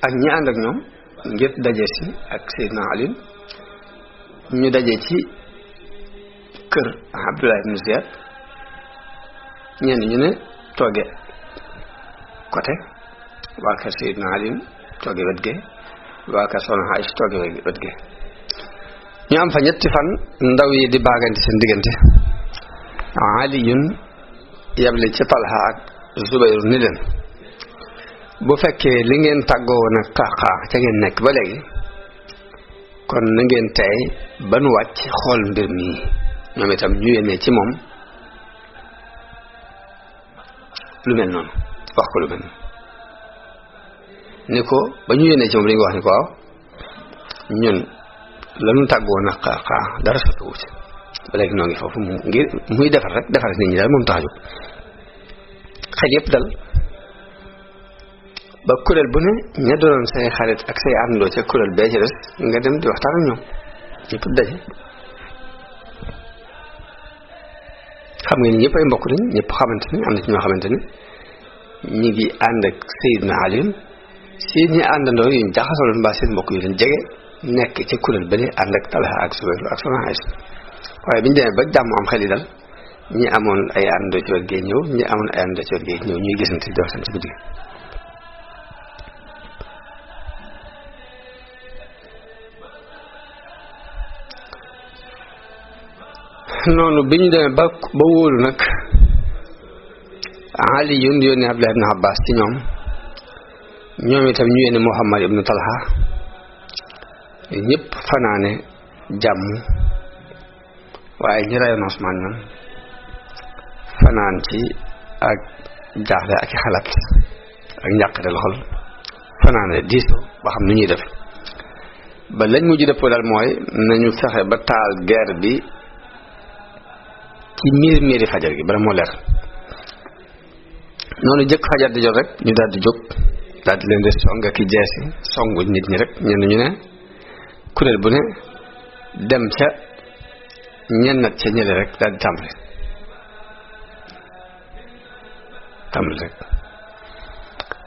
ak ñi ànd ak ñoom ngir daje si ak Seydina Ali ñu daje ci kër Abdullah ibn Ziyad ñenn ñu ne tooge côté waa kër Seydina Ali tooge wet ge waa kër Soxna Aïcha tooge wet ge ñu am fa ñetti fan ndaw yi di baagante seen diggante Aliyun yable ci Talha ak Zubayr ni leen bu fekkee li ngeen tàggoo woon ak Qaqaa ca ngeen nekk ba léegi kon na ngeen tey ba nu wàcc xool mbir mi ñoom itam ñu yéene ci moom lu mel noonu wax ko lu mel noonu ni ko ba ñu yéene ci moom dañu ko wax ni ko waaw ñun lanu tàggoo nag Qaqaa dara sottiwu ci ba léegi noo ngi foofu ngir muy defar rek defar nit ñi daal moom tax a jóg xel yëpp dal ba kuréel bu ne ña doonoon say xarit ak say àndoo ca kuréel bee ci des nga dem di waxtaan ak ñoom ñëpp daje xam nga ni ñëpp ay mbokk lañ ñëpp xamante ni am na ci ñoo xamante ni ñi ngi ànd ak Seydina Ali seen ñi àndandoo yu jaxasoo mbaa seen mbokk yu leen jege nekk ca kuréel ba ne ànd ak Talha ak Zubayr ak Soxna Aïcha waaye bi ñu demee ba jàmm am xel yi dal ñi amoon ay àndandoo ci wet gee ñëw ñi amoon ay àndandoo ci wet gee ñëw ñuy gisante di waxtaan ci guddi noonu bi ñu demee ba wóolu nag Ali yónni Abdullah ibn Abbas ci ñoom itam ñu yónni Muhammad ibn Talha ñëpp fanaane jàmm waaye ñi rayoon Usmaan ñoom fanaan ci ak jaaxle ak i xalaat ak njàqatal xol fanaane diisoo ba xam nu ñuy def ba lañ mujj dëppoo daal mooy nañu fexe ba taal guerre bi ci miiri fajar gi bala moo leer noonu jëkk fajar di jot rek ñu daal di jóg daal di leen di song ak i jeesi songu nit ñi rek ñenn ñu ne kuréel bu ne dem ca ñenn nag ca ñële rek daal di tàmbali rek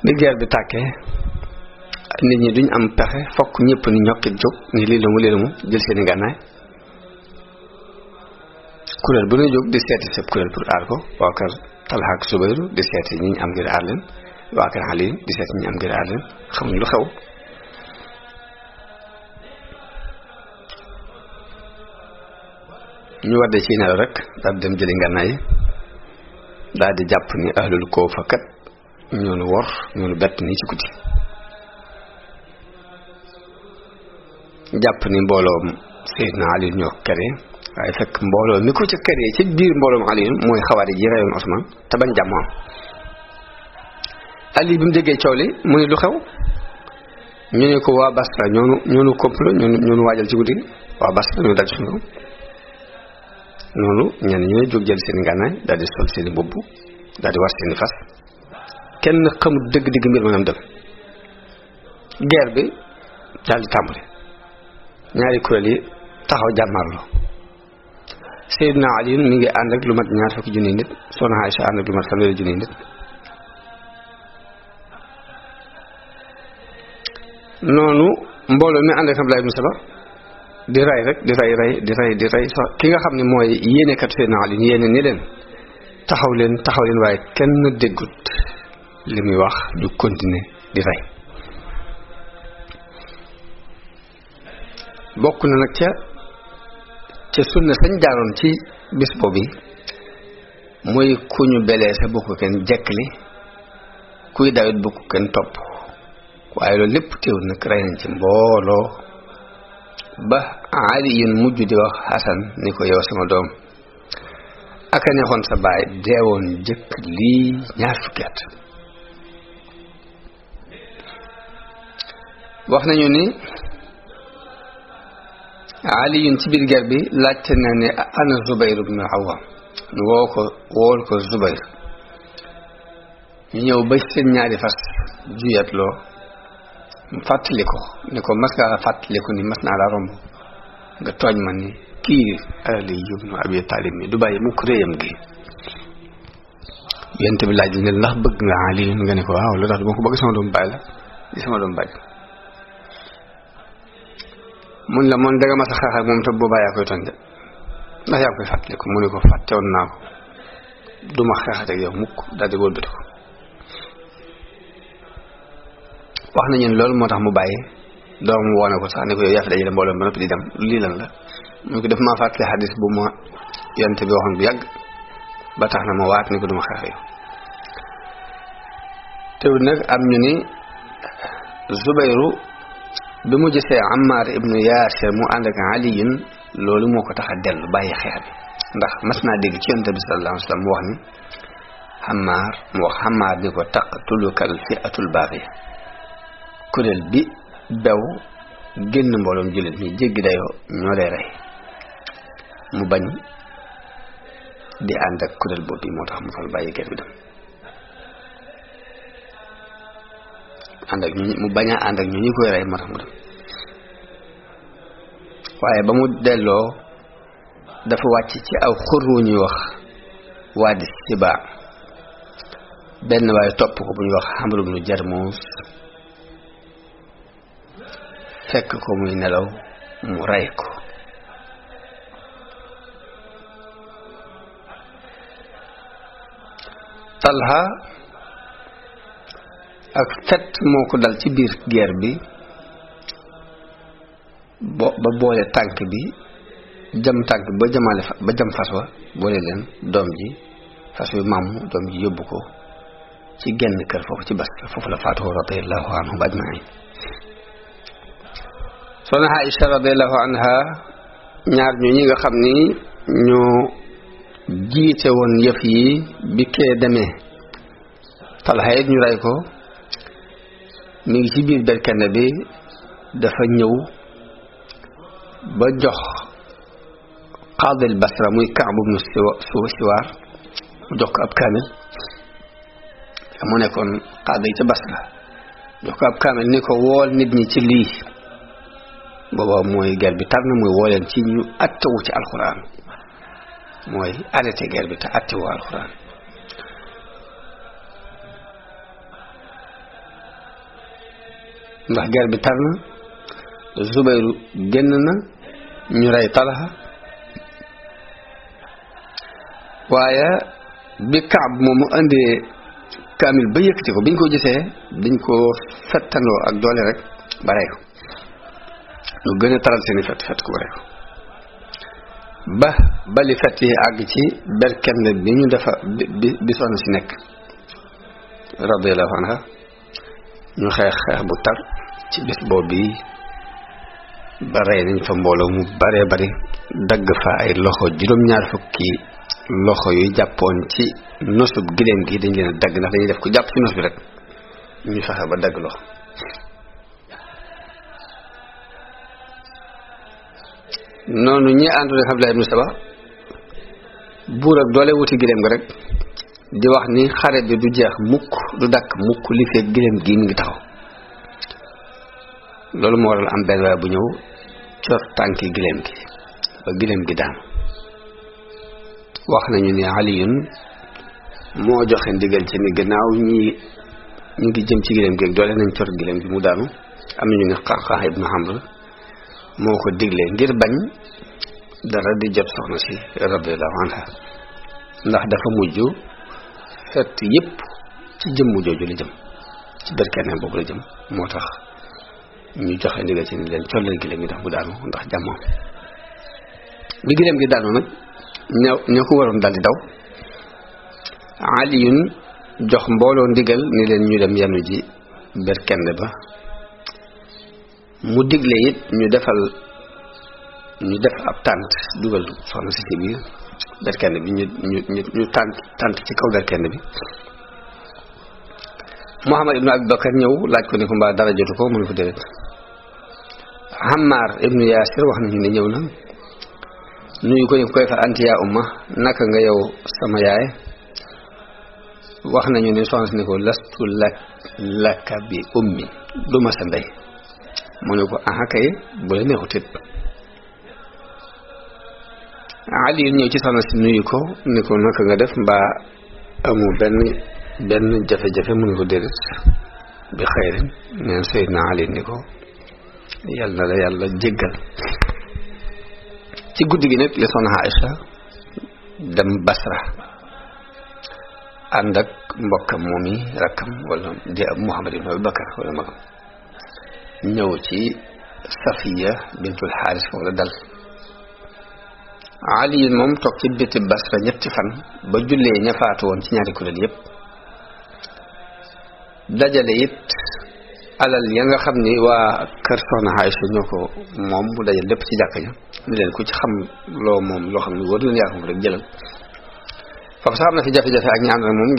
bi guerre bi tàkkee nit ñi duñ am pexe fokk ñëpp ni ñokkit jóg ni lii la mu jël seeni gànnaay kuréel bu ne jóg di seeti sab kuréel pour aar ko waa kër Talha ak Zubayru di seeti ñi ñu am ngir aar leen waa kër Ali di seeti ñi ñu am ngir aar leen xamuñ lu xew ñu wadde ci nelaw rek daal di dem jëli ngànnaay yi daal di jàpp ni ahlul Kuufa kat ñoonu wor ñoonu bett nii ci guddi jàpp ni mbooloom Seydina Ali ñoo kere waaye fekk mbooloo mi ko ca kere ci biir mbooloom Ali mooy xawaari ji rayoon Usmaan te bañ jàmm am Ali bi mu déggee coow li mu ne lu xew ñu ne ko waa Basra ñoonu complot ñoonu waajal ci guddi waa Basra ñoo dal suñu noonu ñenn ñu ne jóg jël seen ngànnaay daal di sol seen i mbubb daal di war seen i fas kenn xamul dëgg-dëgg mbir ma nam dem guerre bi daal di tàmbali ñaari kuréel yi taxaw jàmmarloo Seydina Ali mi ngi ànd ak lu mat 20 junni nit Soxna Aïcha ànd ak lu mat 100 junni nit noonu mbooloo mi ànd ak Abdullah ibn Saba di ray rek di ray ki nga xam ne mooy yéenekat Seydina Ali yéene ni leen taxaw leen waaye kenn déggut li muy wax ñu continuer di ray bokk na nag ca sunna sañ jaaroon ci bis boobu muy ku ñu belee sa bokk kenn jekkli kuy dawit bokk kenn topp waaye loolu lépp teewul nag rey nañ ci mbooloo ba Ali yun mujj di wax Hasan ni ko yow sama doom aka neexoon sa baay deewoon jëkk lii 20 fukki at wax nañu ni Ali yun ci biir guerre bi laajte na ne ana Zubayr ibn Awwam ñu wool ko Zubayr ñu ñëw ba seen ñaari fas juyatloo mu fàttali ko ni ko mas ngaa fàttaliku ni mas naa la romb nga tooñ ma ni kii Ali ibn Abi Talib mi du bàyyi mukk réyam gi yent bi laaj ne ndax bëgg nga Ali nga ne ko waaw lu tax du ma ko bëgg sama doom bàyyi la di sama doom bàyyi mun la moom danga ma sa xeex ak moom te boobaa yaa koy tooñ de ndax yaa koy fàttaliku mu ne ko fàttewoon naa ko duma xeexat ak yow mukk daal di wëlbati ko wax nañu ne loolu moo tax mu bàyyi doom woone ko sax ne ko yow yaa fi dajale mbooloo ba noppi di dem lii lan la mu ne ko def maa fàttali xadis bu ma yonte bi waxoon bu yàgg ba tax na ma waat ne ko duma xeex yow teewul nag am ñu ni Zubayru bi mu gisee Ammar ibnu Yaasir mu ànd ak Aliyun loolu moo ko tax a dellu bàyyi xeex bi ndax mas naa dégg ci yonte bi sallallahu alayhi wa sallam mu wax ni Ammar ni ko taqtulukal fi'atul baaxiya kuréel bi bew génn mbooloom jullit mi jéggi dayoo ñoo lay rey mu bañ di ànd ak kuréel boobu moo tax mu fal bàyyi ger bi dem mu bañ a ànd ak ñu ñi koy rey moo tax mu dem waaye ba mu delloo dafa wàcc ci aw xur wu ñuy wax Waadi Sibaa benn waaye topp ko bu ñuy wax Amr ibnu Jarmuus fekk ko muy nelaw mu rey ko Talha ak fet moo ko dal ci biir guerre bi ba boole tànk bi jam tànk ba jamale ba jam fas wa boole leen doom ji fas wi màmm doom ji yóbbu ko ci genn kër foofu ci Basra foofu la faatoo radiyallahu anhu ajmain soxna Aïcha radiyallahu anha ñaar ñu ñi nga xam ni ñoo jiite woon yëf yi bi kee demee Talha it ñu rey ko mi ngi ci biir berkende bi dafa ñëw ba jox qaadil Basra muy Kaab ibnu Siwaar mu jox ko ab kaamil mu nekkoon qaadi ca Basra jox ko ab kaamil ni ko wool nit ñi ci lii booba mooy guerre bi tar na muy wooleen ci ñu attewu ci alxuraan mooy arrêté guerre bi te attewu alxuraan ndax guerre bi tar na Zubayru génn na ñu rey Talha waaye bi Kaab moom mu indee kaamil ba yëkkati ko biñ ko gisee dañ ko fettanoo ak doole rek ba rey ko lu gën a taral seeni fett ko ba rey ko ba bali fett yi àgg ci berkende bi ñu defa bi soxna si nekk radiyallahu anha ñu xeex bu tar ci bis boobu bi ba rey nañ fa mbooloo mu bare bari dagg fa ay loxo juróom-ñaar fukki loxo yu jàppoon ci nosub giléem gi dañ leen a dagg ndax dañuy def ko jàpp ci nos bi rek ñu fexe ba dagg loxo noonu ñi àndoon ak Abdullah ibn Saba buur ak doole wuti giléem ga rek di wax ni xare bi du jeex mukk du dakk mukk li fekk giléem gi mi ngi taxaw loolu moo waral am benn waaye bu ñëw cor tànki giléem gi ba giléem gi daanu wax nañu ni Aliyun moo joxe ndigal ci ni gannaaw ñu ngi jëm ci giléem gi ak doole nañ cor giléem gi mu daanu am nañu ni Qaqaa ibnu Amr moo ko digle ngir bañ dara di jot soxna si radiyallahu anha ndax dafa mujj fett yépp ci jëmm jooju la jëm ci berkene boobu la jëm moo tax ñu joxe ndigal ci ni leen colleen giléem gi ndax mu daanu ndax jàmmoom bi giléem gi daanu nag ñoo ko waroon daldi daw Aliyun jox mbooloo ndigal ni leen ñu dem yanu ji berkende ba mu digle it ñu def ab tànt dugal soxna si ci biir berkende bi ñu tànt ci kaw berkende bi Muhammad ibnu Abi Bakar ñëw laaj ko ni ko mbaa dara jotu ko mu ne ko déedéet Ammar ibnu Yaasir wax nañu ne ñëw na nuyu ko ni koy fa anti yaa umma naka nga yow sama yaay wax nañu ne soxna si ni ko lastu laka bi ummi duma sa ndey mu ne ko aha kay bu la neexut it Ali ñëw ci soxna si nuyu ko ni ko naka nga def mbaa amu benn jafe-jafe mu ne ko déedéet bi xayrin neen Seydina Ali ni ko yal na la yàlla jéggal. ci guddi gi nag li soxna Aïcha dem Basra ànd ak mbokkam moom yi rakkam wala di ab Muhammad ibn Abi Bakar wala magam ñëw ci Safiya bintul Xaaris foofu la dal. Ali moom toog ci biti Basra ñetti fan ba jullee ña faatu woon ci ñaari kuréel yépp dajale it alal ya nga xam ni waa kër soxna Aïcha ñoo ko moom mu dajale lépp ci jàkka ja ni leen ku ci xam loo moom loo xam ne wóor leen yaa ko rek jëlal foofu sax am na fi jafe-jafe ak ñi ànd ak moom